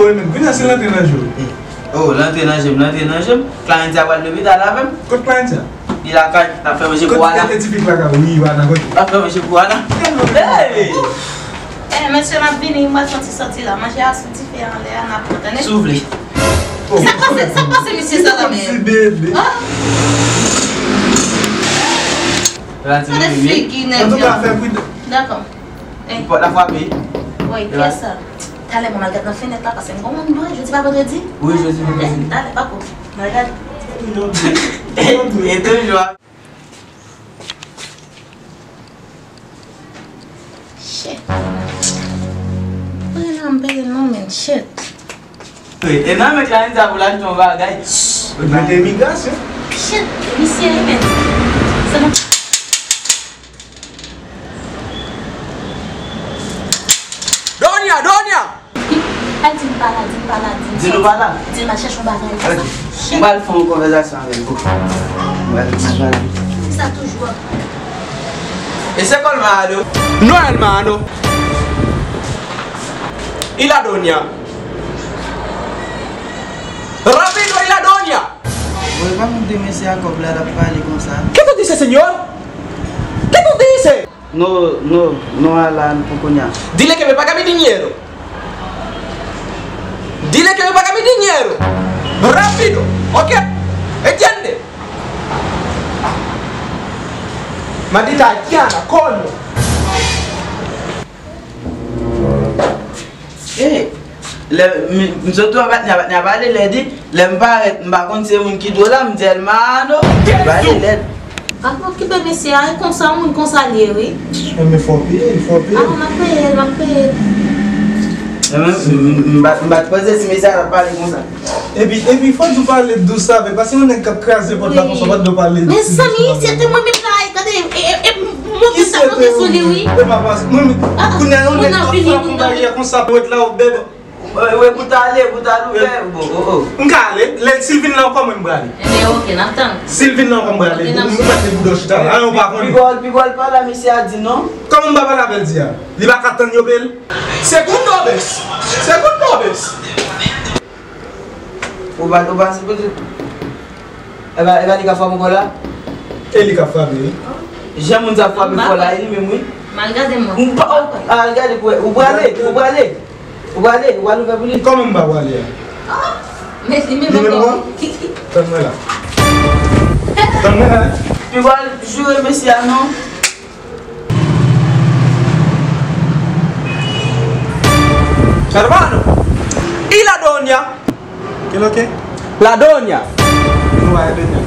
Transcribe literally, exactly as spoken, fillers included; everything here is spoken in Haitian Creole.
Wi, men kounye a se l antre nan je w. Oh, l antre nan je m, l antre nan je m. Clarencia pral lopital avè m. Kot Clarencia? Li lakay, l ap fè manje pou Ana. Kote tifi Clara? Wi, Ana, kote? L ap fè manje pou Ana. Hey! Eh, mesye, m ap vini, m pral fè yon ti sòti la. Manje a sou dife anlè a, n ap pran, tande? Si w vle. Oh. Sa k pase, sa k pase mesye sa la menm? Ti bebe. Ah. Gade figi nèg yo. Antouka, fè pridan. Dakò. Eh. Pòt la frape. Wi, kiyès sa? Talè mwen al gad nan fenèt la, paske m gon moun dwe, jodi pa vandredi? Wi, jodi pa vandredi. Eh, talè, pa ko. Mwen al gad. E toujou. Shit. Mwen la m peye non, men shit. E nan men Clarencia pou l achte yon bagay. Ou mete imigrasyon. Shit, misye, men. Se bon. Donya, Donya! Al di m pa la, di m pa la, di m. Di nou pa la. Di m al chèche yon bagay. Ok. M pral fè yon konvèsasyon avè l. M pral, m pral. Sa toujou ap. Ese colmado. No, hermano. Y la doña. Rápido, y la doña. Bon, e pa moun te mesye a kòb la, l ap pale konsa. ¿Qué tú dices, señor? ¿Qué tú dices? No, no, no a la pou kounye a. Dile que me paga mi dinero. Dile que me paga mi dinero. Rápido, ¿ok? ¿Entiende? Maldita haitiana, coño. Eh, lè m, m sot wè patnè, patnè a pale, lè di, lè m parèt, m pa konn se moun ki dwe la, m di hermano, m pale lèd. Pa t okipe mesye a, e konsa, moun konsa l ye, wi. Men fò peye, fò peye. Ah, m ap peye l, m ap peye l. E men, m, m, m pa, m pa t panse si mesye a t ap pale konsa. Epi, epi, fò di w pale dous avè l, paske yon nèg k ap kraze pòt la konsa, w pa t dwe pale dous avè l. Mezanmi, se te mwen menm la, e, gade, e, e, e, monte sa, monte sou li, wi. E pa pas, mwen, kounye a yon nèg k ap frape yon baryè konsa, pòt la ouvè. Wi, wi, pou t ale, pou t al ouvè, bon, oh, oh. M ka ale, lè si l vin la ankò, mwen m prale. Ebyen, oke, n ap tann. Si l vin la ankò, m prale. Oke, n ap tann. M mete bouda w chita la, yon pa konnen. Pi gòl, pi gòl pa la, mesye a di non. Kòman m pa pale avè l di a? Li pa ka tann yo peye l? Segundos, segundos. Ou pa, ou pa sipoze. E pa, e pa li k ap frape ankò la? E li k ap frape, wi. Jan moun sa ap frape fò la, e li menm, wi. M al gade mwen. M pa, oh, al gade pou wè. Ou prale, ou prale. Ou prale, ou prale ouvè pou li. Kòman m pa prale a? Ah, men li menm ankò. Tann mwen la. Tann mwen la. Li pral joure mesye a non. Hermano, y la doña? ¿Qué lo que? La doña. Vin wè la doña.